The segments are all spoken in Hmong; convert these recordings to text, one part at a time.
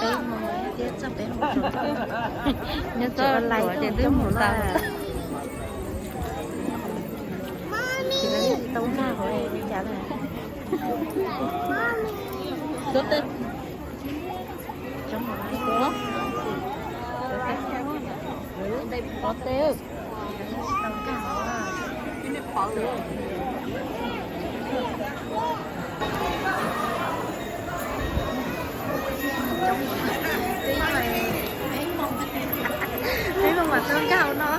Peb mus thiab txog peb mus nyob txog lais ces twb mus tau. Tsis tau nkag hauv li cas na. Cov teb. Peb mus mas tau nkag no.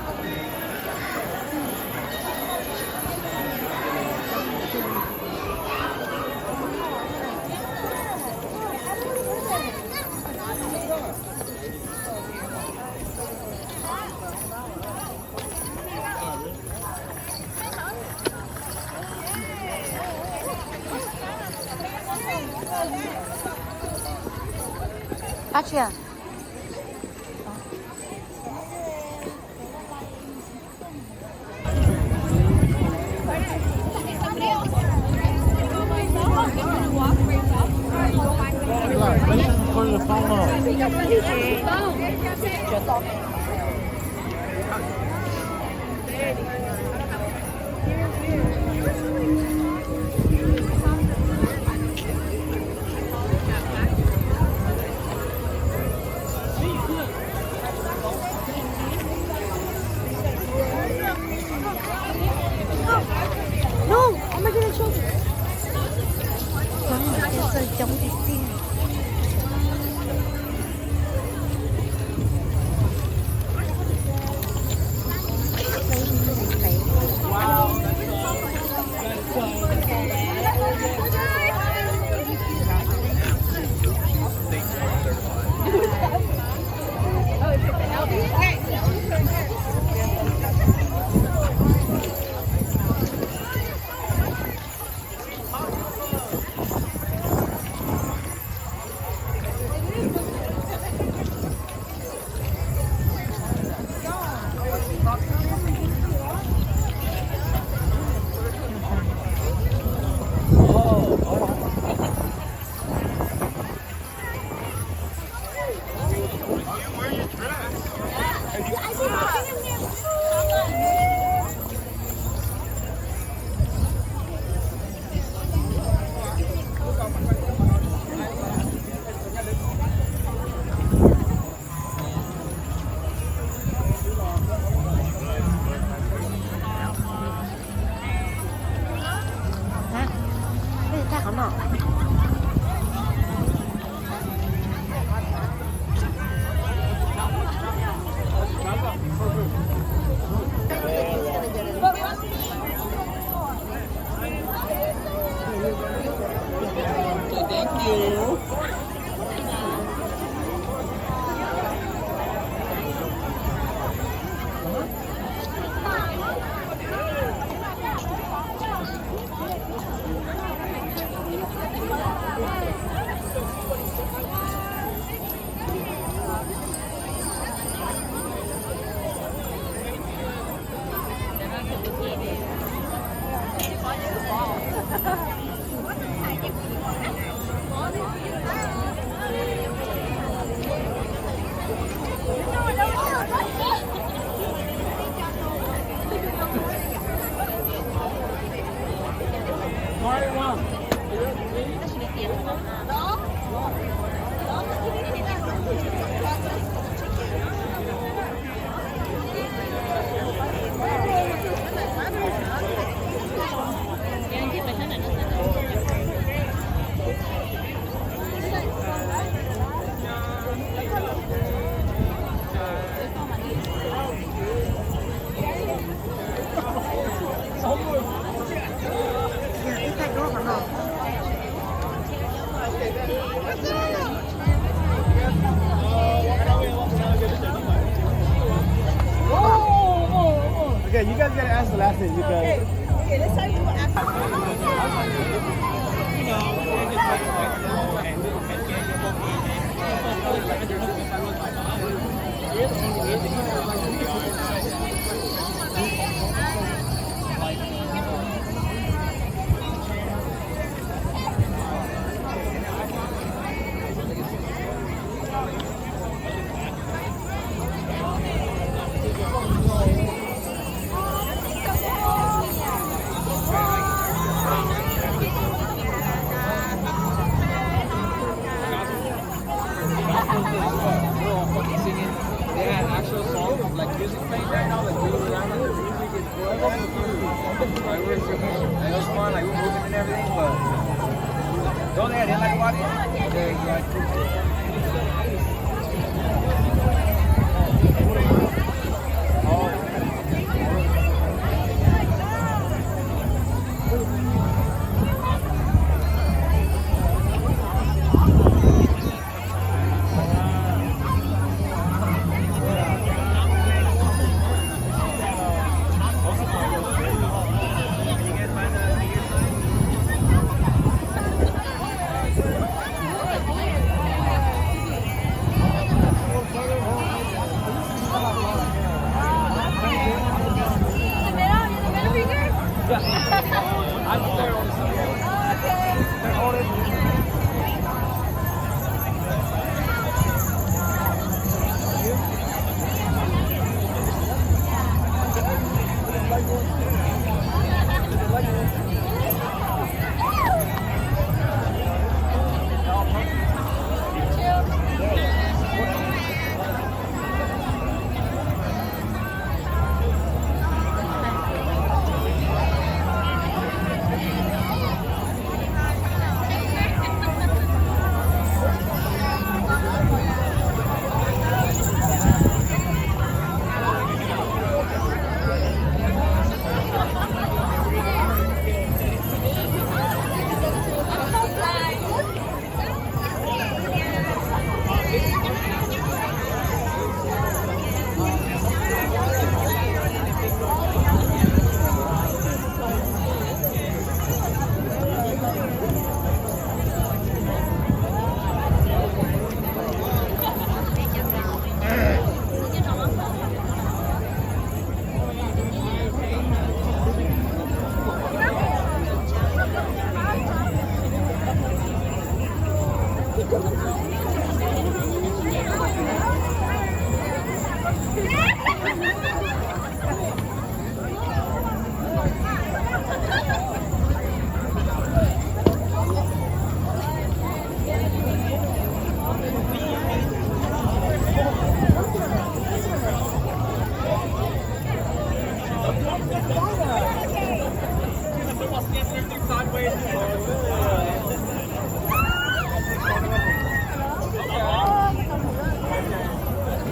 Ab tsi a. Coob tiag tiag. Okay, you guys gotta ask the last name because You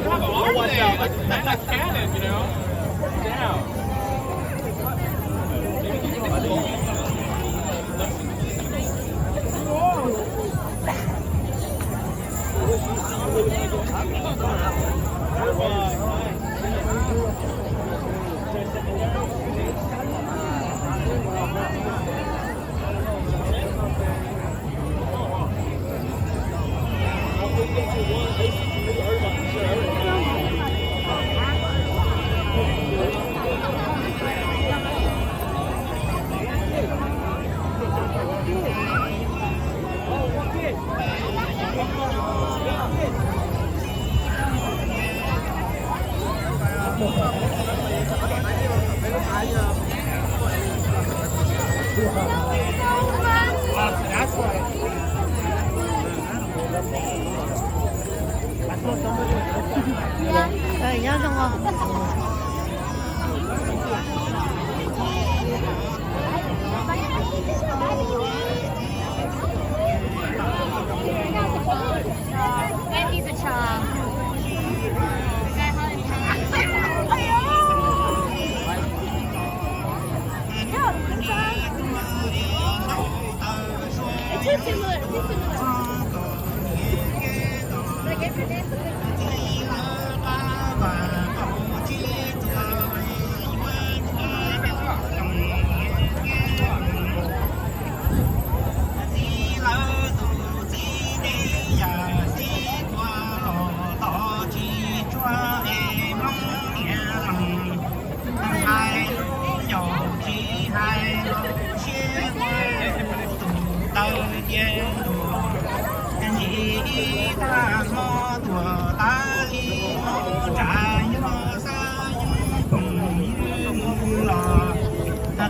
have an arm like, like, like cannon, you know? Down. Hais lus ncauj tsis hais lus siab, tus taw cia ntuag, ntsis ib tag hmo tuag tas li hmo tsav, yog xav yoog koom ywg mus los,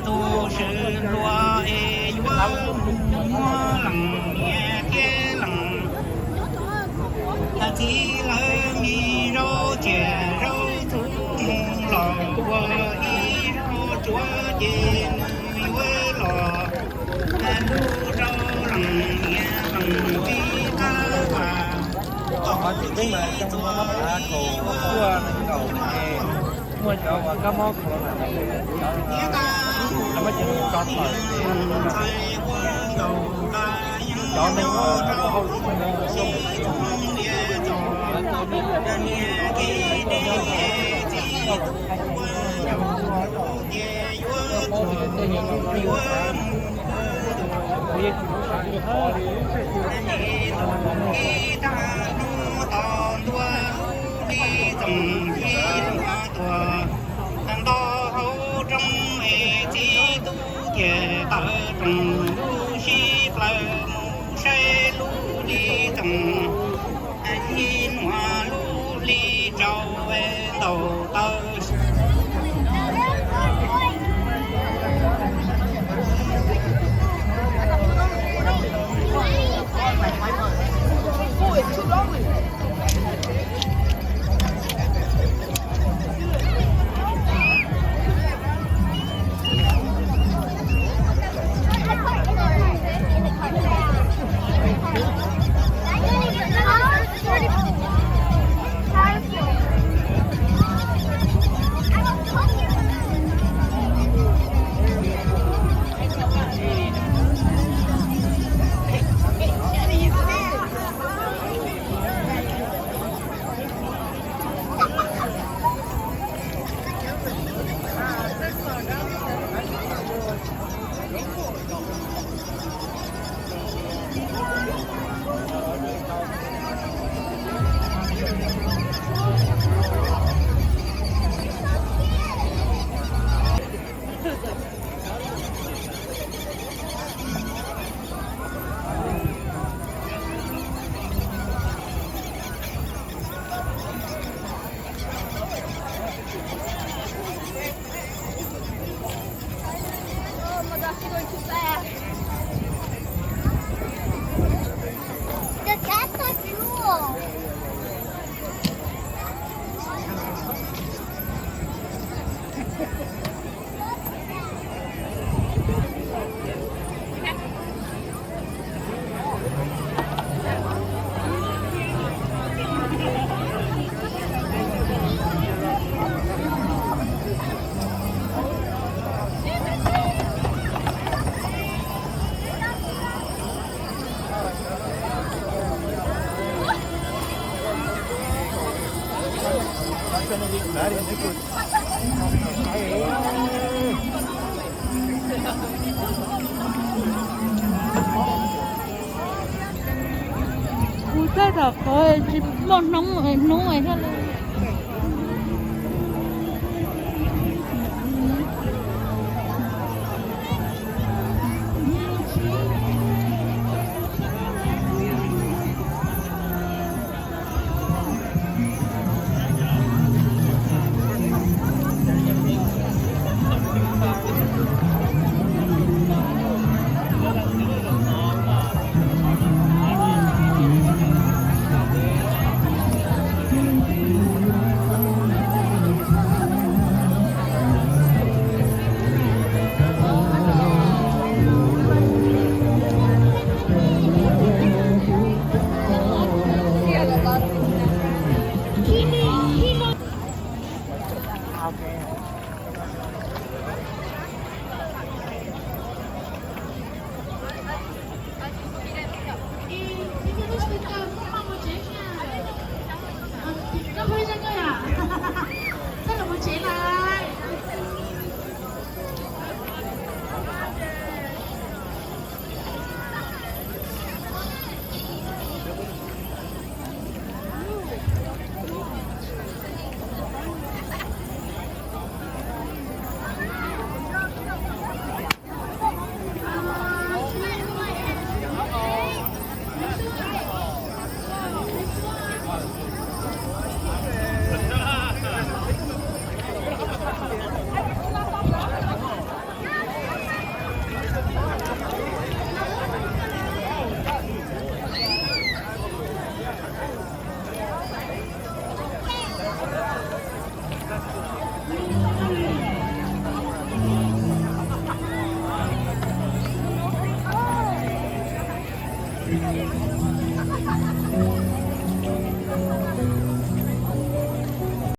tus swm hluas es yuav mus muab leej niam thiab leej txiv lawv me zaub tsiaj zaub txhu mus los ua ib zaug tsuav ces nws yuav los hlub rau leej niam Qhov tseem ceeb mas xyoo no kab phav khaus tuaj nees nkaum ces muaj cov uas kab mob corona, cov muaj cev tso tawm ces cov neeg uas ua hauj lwm Ib tag hnub tos ntua lub hli txoom ib luag tuag, tag nto hauv roob es txiv tub kiag tawm rooj lub sib plaws mus saib lub hli txoom, ib nuav lub hli tsaus ntaus taw. Kuv txawj tom qhov tsis muaj hnub, hnub thiab li.